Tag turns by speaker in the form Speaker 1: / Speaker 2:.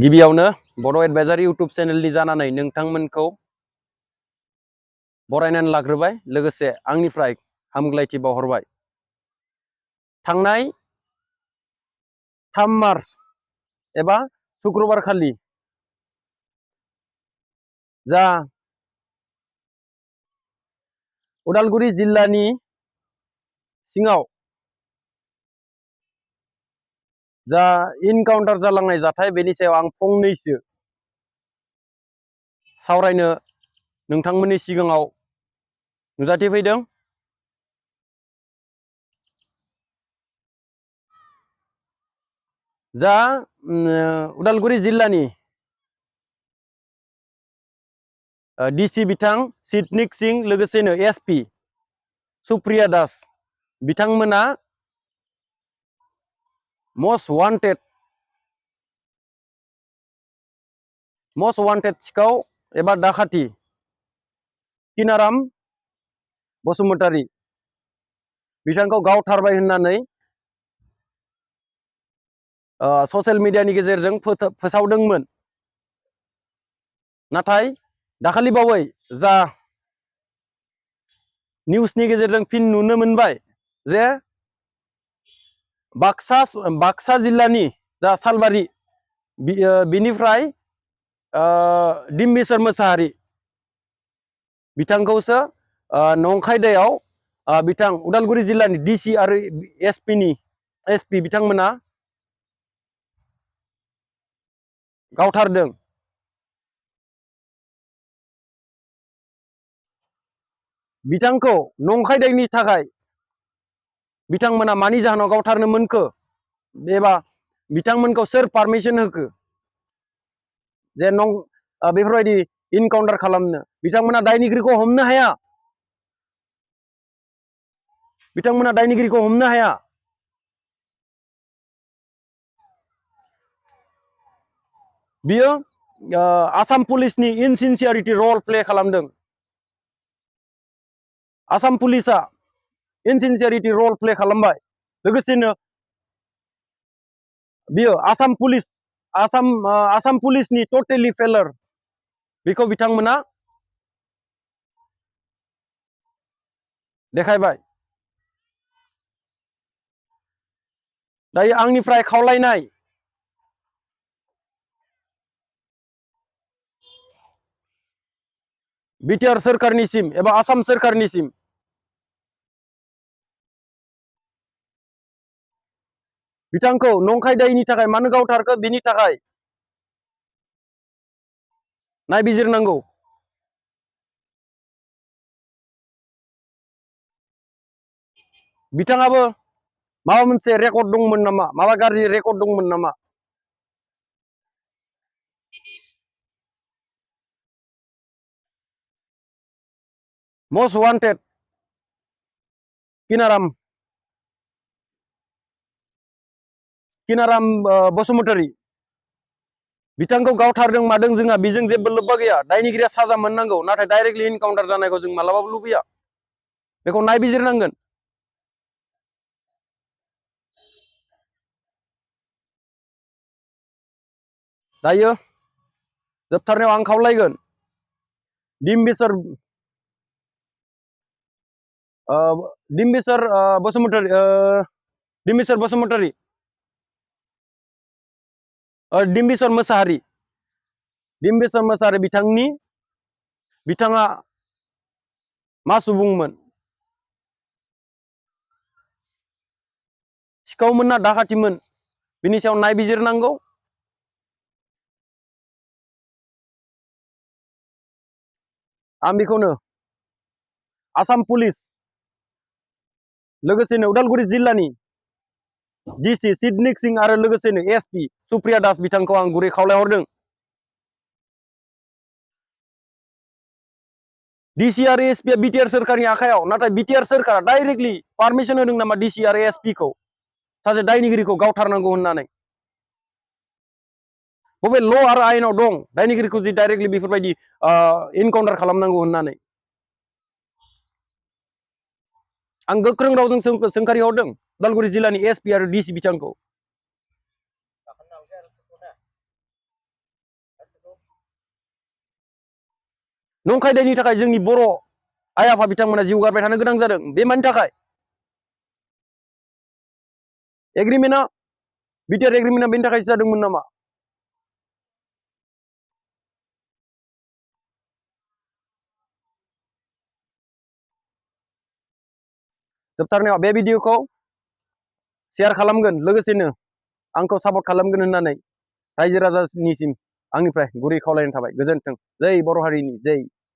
Speaker 1: गिबियावनो बर' एडभाइजारि इउटुब चेनेलनि जानानै नोंथांमोनखौ बरायनानै लाग्रोबाय, लोगोसे आंनिफ्राय हामग्लायथि बावहरबाय। थांनाय 3 मार्च एबा शुक्रबार खालि जा उदालगुरि जिल्लानि सिङाव जा इनकाउन्टार जालांनाय जाथाय, बेनि सायाव आं फंनैसो सावरायनो नोंथांमोननि सिगाङाव नुजाथिफैदों। जा उदालगुरि जिल्लानि डिसि बिथां सिदनिक सिंह, लोगोसेनो एसपि सुप्रिया दास बिथांमोना मस्ट वान्टेड सिखाव एबा दाखाथि किनाराम बसुमतारी बिथांखौ गावथारबाय होननानै ससियेल मिडियानि गेजेरजों फोसावदोंमोन। नाथाय दाखालि बावै जा निउसनि गेजेरजों फिन नुनो मोनबाय जे बाक्सा जिल्लानि जा सालबारि बिनिफ्राय डिम्बिसार मोसाहारि बिथांखौसो नंखायदायाव बिथां उदालगुरि जिल्लानि डिसि आरो एसपि बिथांमोना गावथारदों। बिथांखौ नंखायदायनि थाखाय बिथांमोना मानि जाहोनाव गावथारनो मोनखो, एबा बिथांमोनखौ सोर पारमिसन होखो जे बेफोरबायदि इनकाउन्टार खालामनो? बिथांमोना दायनिगिरिखौ हमनो हाया। बियो आसाम पुलिसनि इनसिनसियारिटि रल प्ले खालामदों। आसाम पुलिसा इनसिनसियारिटि रल प्ले खालामबाय। लोगोसेनो बियो आसाम पुलिसनि टटेलि फेलार, बेखौ बिथांमोना देखायबाय। दायो आंनिफ्राय खावलायनाय, बिटिआर सोरखारनिसिम एबा आसाम सोरखारनिसिम, बिथांखौ नंखाय दायनि थाखाय मानो गावथारखो बिनि थाखाय नायबिजिरनांगौ। बिथाङाबो माबा मोनसे रेकर्ड दंमोन नामा, माबा गाज्रि रेकर्ड दंमोन नामा? मस्ट वान्टेड किनाराम बसुमतारी बिथांखौ गावथारदों मादों, जोंहा बेजों जेबो लोब्बा गैया। दायनिगिरिया साजा मोननांगौ, नाथाय डाइरेक्टलि इनकाउन्टार जानायखौ जों मालाबाबो लुबैया। बेखौ नायबिजिरनांगोन। दायो जोबथारनायाव आं खावलायगोन, डिम्बिसार मोसाहारि बिथाङा मा सुबुंमोन? सिखावमोन ना दाखाथिमोन? बिनि सायाव नायबिजिरनांगौ। आं बेखौनो आसाम पुलिस, लोगोसेनो उदालगुरि जिल्लानि डिसि सिदनिक सिंह आरो लोगोसेनो एसपि सुप्रिया दास बिथांखौ आं गुरै खावलायहरदों। डिसि आरो एसपि आ बिटिआर सोरखारनि आखायाव, नाथाय बिटिआर सोरखारा डाइरेक्टलि पारमिसन होदों नामा डिसि आरो एसपि खौ सासे दायनिगिरिखौ गावथारनांगौ होननानै? बबे ल' आरो आयेनाव दं दायनिगिरिखौ जि डाइरेक्टलि बेफोरबायदि इनकाउन्टार खालामनांगौ होननानै? आं गोख्रों रावजों सोंखारि हरदों उदालगुरि जिल्लानि एसपि आरो डिसि बिथांखौ। नंखाय दायनि थाखाय जोंनि बर' आइ आफा बिथांमोना जिउ गारबाय थानो गोनां जादों। बे मानि थाखाय? एग्रिमेन्टआ बिटिआर एग्रिमेन्टआ बेनि थाखायसो जादोंमोन नामा? जोबथारनायाव बे भिडिअखौ शेयार खालामगोन, लोगोसेनो आंखौ सापर्ट खालामगोन होननानै रायजो राजानिसिम आंनिफ्राय गुरै खावलायनाय थाबाय। गोजोन्थों। जै बर' हारिनि जै।